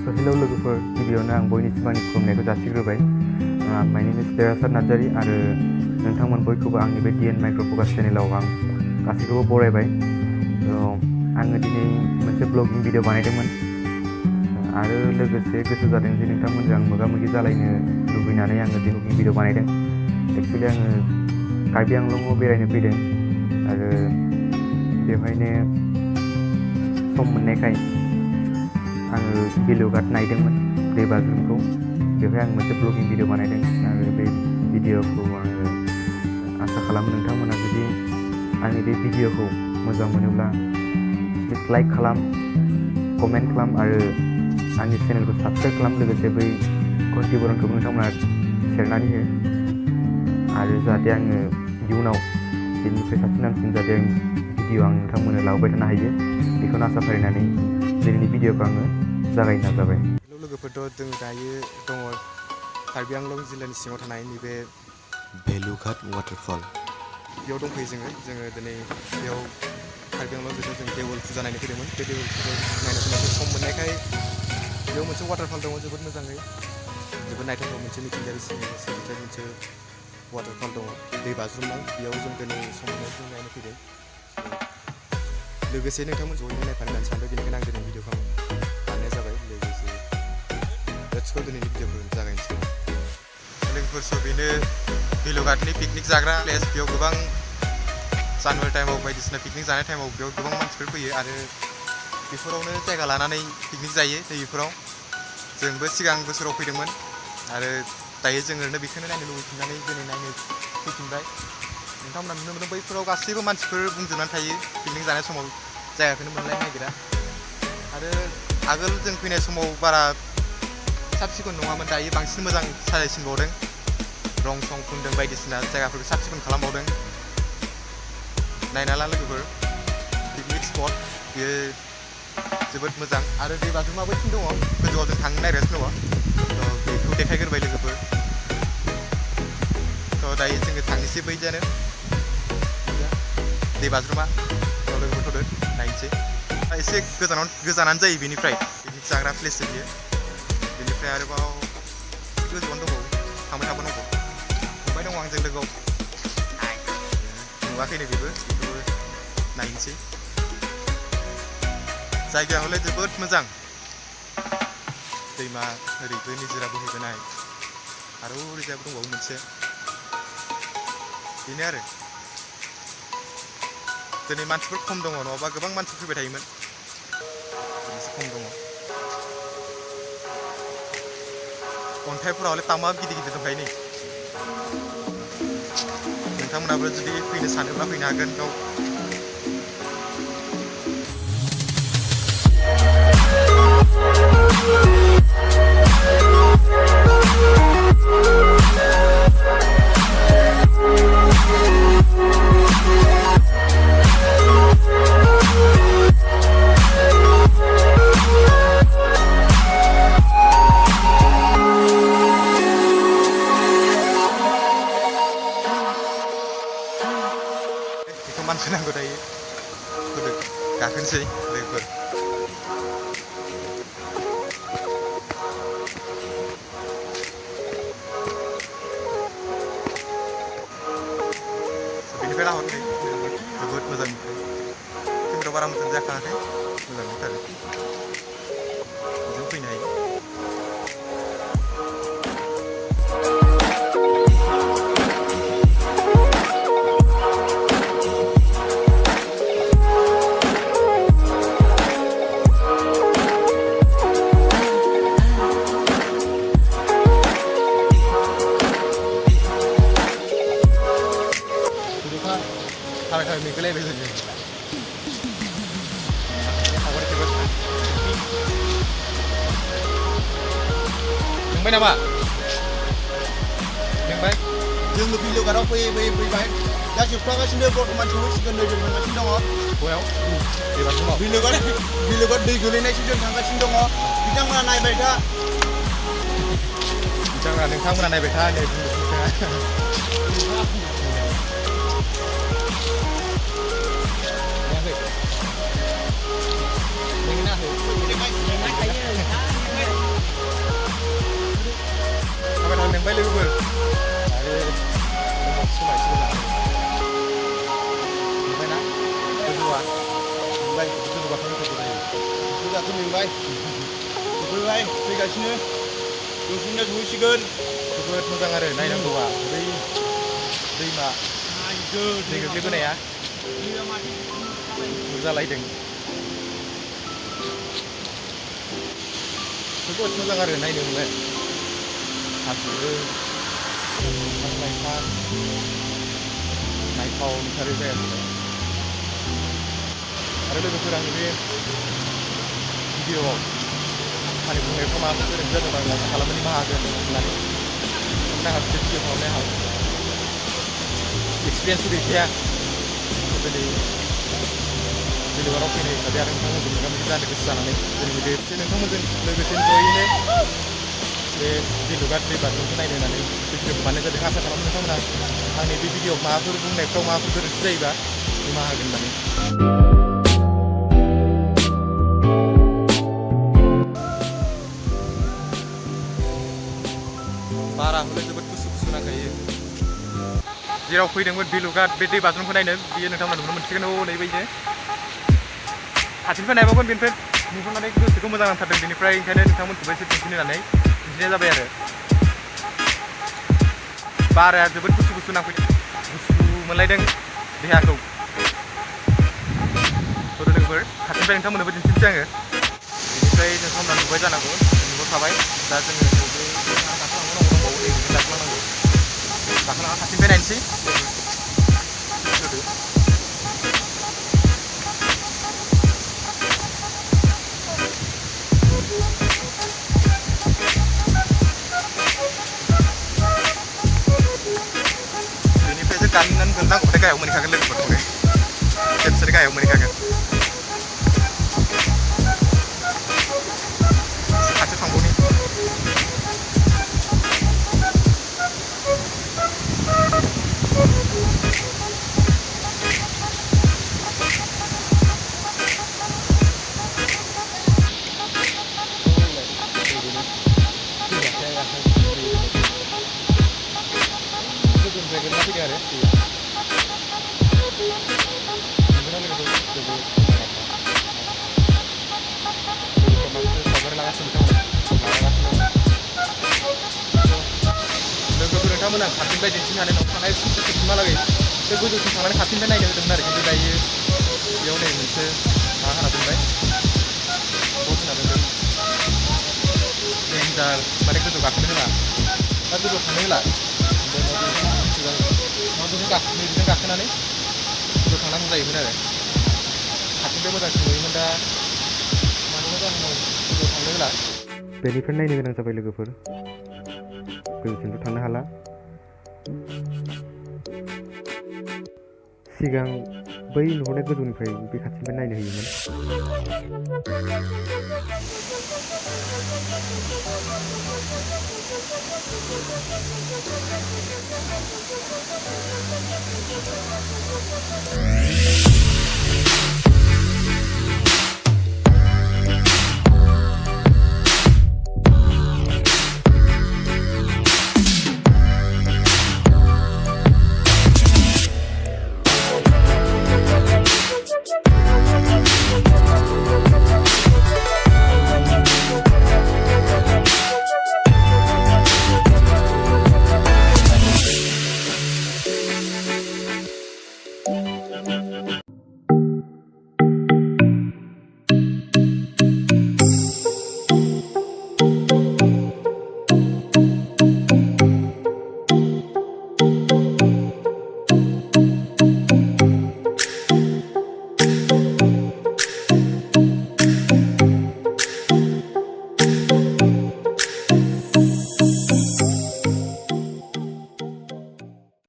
Hello लोगोफोर, गिबियावनो आं बयनिसिम आंनि खुलुमनायखौ जासिग्रोबाय। माय नेम इज देरासार नार्जारी आरो नोंथांमोन बयखौबो आंनि बे DN माइक्र' फकास चेनेलाव आं गासैखौबो बरायबाय। आङो दिनै मोनसे ब्लगिं भिडिअ बानायदोंमोन आरो लोगोसे गोसो जादों जे नोंथांमोनजों आं मोगा-मोगि जालायनो लुबैनानै आङो ब्लगिं भिडिअ बानायदों। एक्चुअलि आङो कार्बि आंलंआव बेरायनो फैदों आरो बेवहायनो सम मोननायखाय आङो बिलुघाट नायदोंमोन, दैबाज्रुमखौ। बेवहाय आं मोनसे ब्लगिं भिडिअ बानायदों आरो बे भिडिअखौ आङो आसा खालामो नोंथांमोना जुदि आंनि बे भिडिअखौ मोजां मोनोब्ला प्लिज लाइक खालाम, कमेन्ट खालाम आरो आंनि चेनेलखौ साबस्क्राइब खालाम। लोगोसे बै घन्टी बटनखौबो नोंथांमोना सेरनानै हो आरो जाहाथे आङो इयुनाव बेनिफ्राय साबसिन हामसिन जाहाथे भिडिअ आं नोंथांमोननो लाबोबाय थानो हायो, बेखौनो आसा फारिनानै दिनैनि भिडिअखौ आङो जागायनो नाजाबाय। हेलौ लोगोफोरथ' जों दायो दङ कार्बि आंलं जिल्लानि सिङाव थानाय नैबे भेलुघाट वाटारफल। बेयाव दंफैयो जोङो दिनै बेयाव कार्बि आंलं जिल्लायाव जों देवोल फुजा नायनो फैदोंमोन। बे देवोल फुजा नायनो फैनानै सम मोननायखाय बेयाव मोनसे वाटारफल दङ, जोबोद मोजाङै, जोबोद नायथावथाव मोनसे मिथिंगायारि सोरजिथाय मोनसे वाटारफल दङ, दै बाज्रुमनाय। बेयाव जों दिनै सम मोननाय जों नायनो फैदों। लोगोसे नोंथांमोन ज'यैनो नायफानो होननानै सानदों, बेनिखायनो आं दिनै भिडिअखौ बानायनाय जाबाय। लोगोसे लेट्स गो दिनैनि भिडिअखौ जागायनोसै। लोगोफोर बेनो भेलुघाटनि पिकनिक जाग्रा प्लेस। बेयाव गोबां जानुवारि टाइमाव बायदिसिना पिकनिक जानाय टाइमाव बेयाव गोबां मानसिफोर फैयो आरो बेफोरावनो जायगा लानानै पिकनिक जायो। नैबेफोराव जोंबो सिगां बोसोराव फैदोंमोन आरो दायो जों ओरैनो बेखौनो नायनो लुबैफिननानै दिनै नायनो फैफिनबाय। नोंथांमोना नुनो मोनो बैफोराव गासैबो मानसिफोर बुंजोबनानै थायो। पिकनिक जानाय समाव जायगाखौनो मोनलायनो नागिरा आरो आगोल जों फैनाय समाव बारा साब सिखोन नङामोन, दायो बांसिन मोजां साजायसिनबावदों, रं सं फुनदों, बायदिसिना जायगाफोरखौ साब सिखोन खालामबावदों। नायना ला लोगोफोर, पिकनिक स्पट बेयो जोबोद मोजां आरो दै बाज्रुमाबो थिं दङ, गोजौआव जों थांनो नागिरगासिनो दङ। बेखौ देखायग्रोबाय लोगोफोर। दायो जोङो थांनोसै बैजानो दै बाज्रुमा। लोगोफोर नायनोसै। एसे गोजानानो जायो बेनिफ्राय, पिकनिक जाग्रा प्लेस बियो। बेनिफ्राय आरोबाव गोजौआवनो दंबावो, थांबाय थाबावनांगौ। फंबाय दङ आंजों लोगोआव, नुवाखैनो बेखौबो नायनोसै। जायगाया हले जोबोद मोजां, दैमा ओरैबो निजोरा बोहैबोनाय आरो ओरैजाबो दंबावो मोनसे। बेनो आरो दिनै मानसिफोर खम दङ, नङाबा गोबां मानसि फैबाय थायोमोन, एसे खम दङ। अन्थाइफोरा हले तामा गिदिर गिदिर दंखायो नै। नोंथांमोनाबो जुदि फैनो सानोब्ला फैनो हागोन। बेखौ मानसिनांगौ दायो, गाखोनोसै लोगोफोर। बेनिफ्राय नाहरसै जोबोद मोजां नुथाय। केमेरायाव बारा मोजां जाखायाखै, मोजां नुथारो। बेजों फैनो हायो। थाबाय मेंगलायबाय जोङो। मेंबाय नामा? मेंबाय? जोङो भेलुघाटआव फैबाय दा जोबथागासिनो, बर्थमान सहैसिगोन। नै जों थांगासिनो दङ। बयाव दैबाज्रुमाव भेलुघाट दै गोलैनायसिम जों थांगासिनो दङ। बिथांमोना नायबाय था, नोंथांमोना नायबाय था नै फैबाय फैगासिनो दसेनो सहैसिगोन जोबोद मोजां आरो नायनांगौआ बै दैमा दै गोग्लैबोनाया जालायदों जोबोद मोजां आरो नायनो मोनो हाजो बिफां लाइफां नायथाव नुथारो जायगाखौ आरो लोगोफोर आंनि बे भिडिअ'आव आंनि बुंनायखौ माबाफोर गोरोन्थि जादोंबा आं आसा खालामनो निमाहा होगोन होननानै नोंथांमोनहा बे भिडिअ खालामनाय आंहा एक्सपिरियेन्स गैखाया दिनै बेलेगाव फैनाय हिसाबै आरो नोंथांमोनजों मोगा मोगि जानो गोसो जानानै दिनै बे नोंथांमोनजों लोगोसे जयैनो बे बेलुगाट दै बाज्रुमखौ नायनो होननानै बे भिडिअखौ बानायनाय जादों आसा खालामो नोंथांमोना आंनि बे भिडिअ माबाफोर बुंनायफ्राव माबाफोर गोरोन्थि जायोबा निमाहा होगोन होननानै बारा हले जोबोद गुसु गुसु नांखायो जेराव फैदोंमोन बेलुगाट बे दै बाज्रुमखौ नायनो बियो नोंथांमोना नुनो मोनसिगोन ओरैबायदि खाथिनिफ्राय नायबावगोन बेनिफ्राय नुहुरनानै गोसोखौ मोजां नांथारदों बेनिफ्राय ओंखायनो नोंथांमोनखौबो एसे दिन्थिनो होननानै दिन्थिनाय जाबाय आरो बारा जोबोद गुसु गुसु नांफैदों गुसु मोनलायदों देहाखौ लोगोफोर खाथिनिफ्राय नोंथांमोननोबो दिन्थिनोसै आङो बेनिफ्राय नोंथांमोना नुबाय जानांगौ नुहरखाबाय दा जोङो गाखोलांनांगौ गाखोलांना खाथिनिफ्राय नायनोसै बेनिफ्रायसो गाननानै गोलैनांगौबाथाय गाहायाव मोनहैखागोन लोगोफोर खेबसेनो गाहायाव मोनहैखागोन खाथियाव थांबावनि नोंथांमोना खाथिनिफ्राय दिन्थिनो हानाय न'आव थांनाय समसिमहालागै बे गोजौसिम थांनानै खाथिनिफ्राय नायनो होदोंमोन आरो खिन्थु दायो बेयाव नै मोनसे माबा होना दोनबाय बक्स होना दोनदों डेन्जार माने गोजौ गाखोनो होला दा गोजौआव थांनो होला न'जों गाखोनानै गोजौआव थांनांगौ जायोमोन आरो खाथिनिफ्राय मोजांसिन नुयोमोन दा मानोबा जाहोनाव गोजौआव थांनो होला बेनिफ्राय नायनो गोनां जाबाय लोगोफोर गोजौसिमथ' थांनो हाला सिगां बै नुहुरनाय गोजौनिफ्राय बे खाथिनिफ्राय नायनो होयोमोन